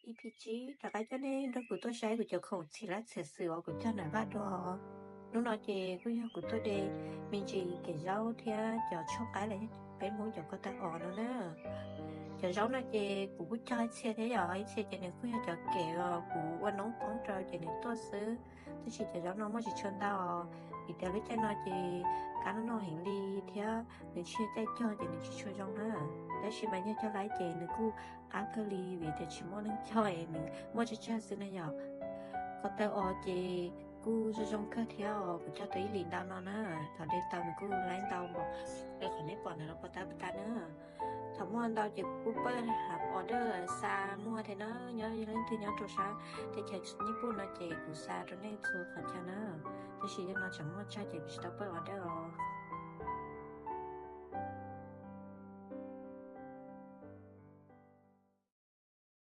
Ib phim tsib rov qab coj nej nrog kuv tuaj saib kuv cov khoom txhia lab txhia xwm uas kuv cog nram vaj dua. Hnub no ces kuj yog kuv tuaj de me ntsis kev zaub thiab cov tshuaj qaib los peb Hmoob cov ko taw os no na. Cov zaub no ces kuv kuj cog ib txhia thiab yom, ib txhia ces nws kuj yog cov kev uas kuv ua noob qoob rau ces nws tuaj xwb. Tab sis cov zaub no muaj tsis tshua ntau, vim tias lub caij no ces kab no noj heev li thiab nws tsis yog caij cog ces nws tsis tshua zoo na. Tab sis mas yog cog laib ces nws kuj qab kawg li vim tias tsis muaj neeg cog es nws muaj tsawg tsawg xwb na yom. Ko taw os ces kuj zoo zoo kawg thiab os, kuv cog tau ib lim ntau no na. Thaum de tau nws kuj laib ntau npaum li qhov nej pom ntawm no puas tab puas tas na. Thaum muaj ntau ces kuv kuj pab hab order xa muag thiab na, nyob leej twg nyob rau sab teb chaws Nyij Pooj no ces kuv xa rau nej txhua qhov chaw na. Tab sis yog no tseem muaj tsawg ces kuv tsis tau pab order os.